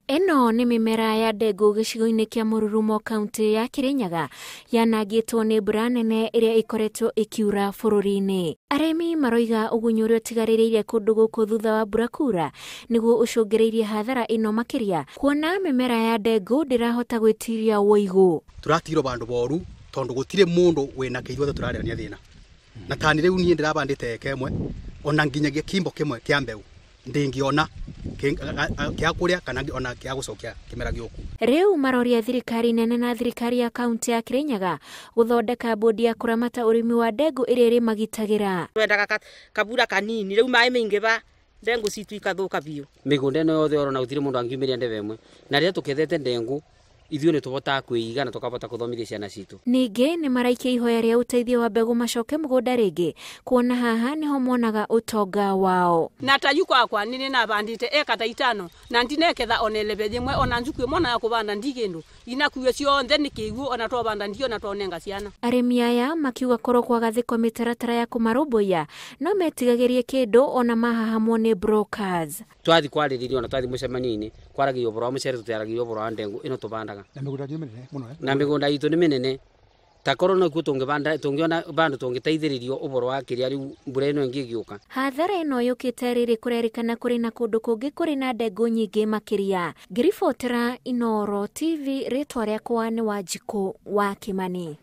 Ĩno nĩ mĩmera ya ndengũ gĩcigo-inĩ kĩa Mũrurumo kaunti ya Kirinyaga yanangĩtwo nĩ mbura nene ĩrĩa ĩkoretwo ĩkiura bũrũri-inĩ. Arĩmi maroiga ũgunyu ũrĩa ũtigarĩrĩire kũndũ gũkũ thutha wa mbura kura nĩguo ũcũngĩrĩirie hathara ĩno makĩria, kuona mĩmera ya ndengũ ndĩrahota gwĩtiria wũigũ. Tũratigirwo bandũ boru tondu gutire mundu wina kĩithuothe tũrarĩrania thĩna na tani rĩu niĩ ndĩrabandĩte eka ĩmwe ona nginyagia kimbo kĩmwe kĩa mbeũ ndingiona kĩa kũrĩa kana ona kĩa gũcokia kĩmera gĩũku. Rĩu maroria thirikari nene na thirikari ya kaunti ya Kirinyaga gũthondeka bodi ya kũramata ũrĩmi wa ndengũ ĩrĩa ĩrĩmagitagĩra. Twendaga kabura kanini rĩu maĩ maingĩba ndengũ citũ ikathũka biũ. Mĩgũnda ĩno yothe orona gũtirĩ mũndũ angiumĩria ndebe ĩmwe na rĩrĩa tũkethete ndengũ ithuĩ nĩ tũhotaga kwĩiga na tũkabota kũthomithia ciana citũ. Ningĩ nĩ maraikia ihoya rĩa ũteithio wa mbegũ macoke mũgũnda rĩngĩ kuona haha nĩho monaga ũtonga wao. Na ta yu kwakwa nĩ nabandĩte eka ta 5 na ndineketha ona elebe yimwe ona njuku ĩmwe ona ya kũbanda ndi kĩndũ inakuo ciothe nĩ kĩguo ona twabanda ndio na twonenga ciana. Arĩmi aya makiuga korwo kwagathĩkwo mĩtaratara ya kũmarũmbũiya no metigagĩrie kĩndũ ona mahahamwo nĩ brokers. Twathi kwarĩrĩrio ona twathi mũcemanio-inĩ kwaragĩrio ũhoro wa mũcere tũtiaragĩrio ũhoro wa ndengũ ĩno tũbandaga. Na mĩgũnda itũ nĩ mĩnene mũno. Na mĩgũnda itũ nĩ mĩnene ta korwo no kuo tũngĩbanda tũngĩona bandũ tũngĩteithĩrĩrio ũhoro wa kĩrĩa rĩu mbura ĩno ĩngĩ ĩgĩũka. Hathara ĩno yũkĩte rĩrĩ kũrerĩkana kũrĩ na kũndũ kũngĩ kũrĩ na ndengũ nyingĩ makĩria. Ngĩribotera Inooro TV, rĩtwa rĩakwa nĩ Wanjikũ wa Kĩmani.